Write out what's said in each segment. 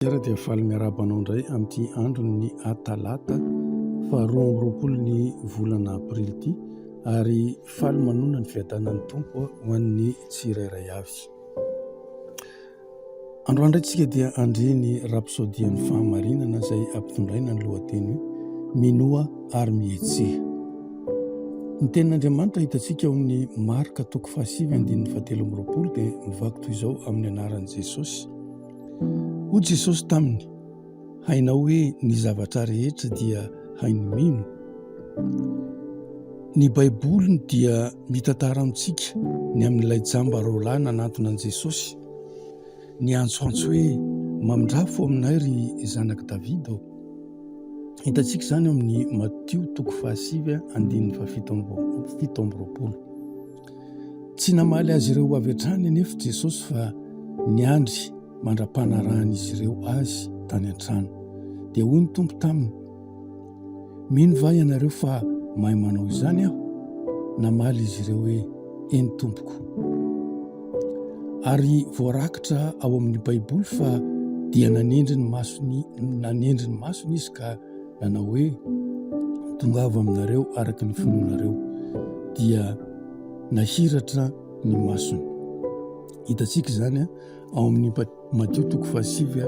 Ara dia faly miarahaba anao indray amin'ity andron'ny talata faha 22 ny volana aprily ity ary faly manonona ny fiadanan'ny Tompo ho an'ny tsirairay avy. Androany indray tsika dia handre ny rapsodian'ny fahamarinana izay ampitondraina ny lohateny hoe Minoa ary mihetseha. Ny tenin'Andriamanitra hitantsika ao amin'ny Marka toko fahasivy andininy fahatelo amby 20 dia mivaky toy izao amin'ny anaran'i Jesosy. Hoy Jesosy taminy, Hainao hoe ny zavatra rehetra dia hain'ny mino. Ny Baiboly dia mitantara amintsika ny amin'ilay jamba roalahy nanantona an'i Jesosy, niantsoantso hoe, Mamindrafo aminay ry zanak'i Davida ô. Hitantsika izany ao amin'ny Matio toko fahasivy andininy faha 27. Tsy namaly azy ireo avy hatrany anefa Jesosy fa niandry mandra-panarahan'izy ireo azy tany an-trano. Dia hoy ny Tompo taminy, Mino va ianareo fa mahay manao izany aho? Namaly izy ireo hoe, Eny tompoko. Ary voarakitra ao amin'ny Baiboly fa dia nanendry ny masony nanendry ny masony izy ka nanao hoe, Tongava aminareo araka ny finoanareo. Dia nahiratra ny masony. Hitantsika izany ao amin'ny Matio toko fahasivy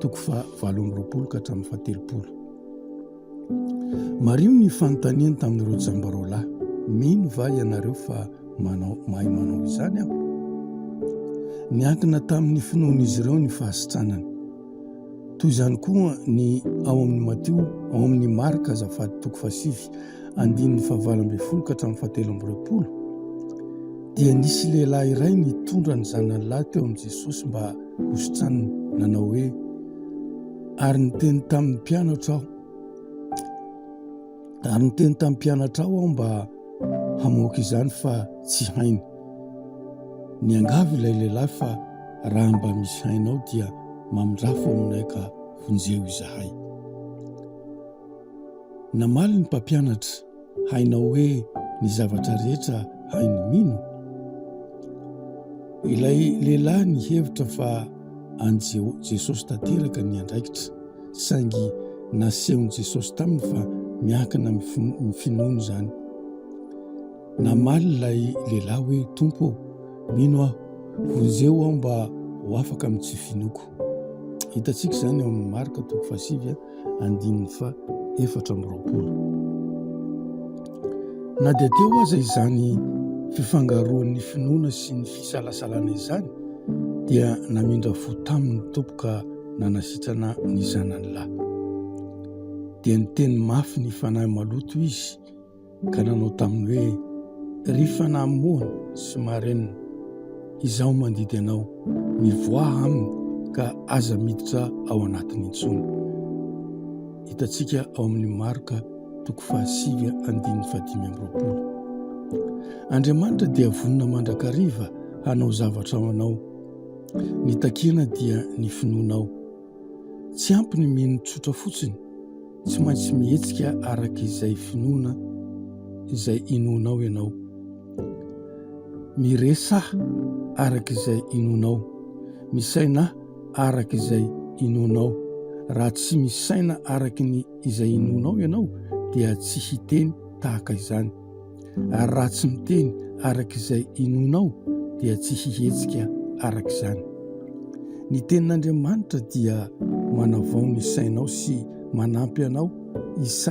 toko faha 28 ka hatramin'ny faha-30. Mariho ny fanontaniany tamin'ireo jamba roalahy, Mino va ianareo fa manao mahay manao izany aho? Niankina tamin'ny finoan'izy ireo ny fahasitranany. Toy izany koa ny ao amin'ny Matio, ao amin'ny Marka azafady toko fahasivy andininy faha-18 ka hatramin'ny faha-23, dia nisy lehilahy iray nitondra ny zanany lahy teo amin'i Jesosy mba hositraniny, nanao hoe, Ary niteny tamin'ny mpianatra aho, ary niteny tamin'ny mpianatra aho aho mba hamoaka izany fa tsy hainy. Niangavy ilay lehilahy fa raha mba misy hainao dia mamindrafo aminay ka vonjeo izahay. Namaly ny mpampianatra, Hainao hoe ny zavatra rehetra hain'ny mino? Ilay lehilahy nihevitra fa an'i Jesosy tanteraka ny andraikitra, saingy nasehon'i Jesosy taminy fa miankina amin'ny finoany izany. Namaly ilay lehilahy hoe, Tompo ô, mino aho, vonjeo aho mba ho afaka amin'ny tsy finoako. Hitantsika izany ao amin'ny Marka toko fahasivy andininy faha 24. Na dia teo aza izany fifangaroan'ny finoana sy ny fisalasalana izany, dia namindra fo taminy ny Tompo ka nanasitrana ny zanany lahy. Dia niteny mafy ny fanahy maloto izy ka nanao taminy hoe, Ry fanahy moana sy marenina, izaho mandidy anao, mivoaha aminy ka aza miditra ao anatiny intsony. Hitantsika ao amin'ny Marka toko fahasivy andininy faha 25. Andriamanitra dia vonona mandrakariva hanao zavatra ho anao. Ny takiana dia ny finoanao. Tsy ampy ny mino tsotra fotsiny, tsy maintsy mihetsika araka izay finoana izay inoanao ianao. Miresaha araka izay inoanao. Misaina araka izay inoanao. Raha tsy misaina araka ny izay inoanao ianao dia tsy hiteny tahaka izany. Ary raha tsy miteny araka izay inoanao dia tsy hihetsika araka izany. Ny tenin'Andriamanitra dia manavao ny sainao sy manampy anao hisaina.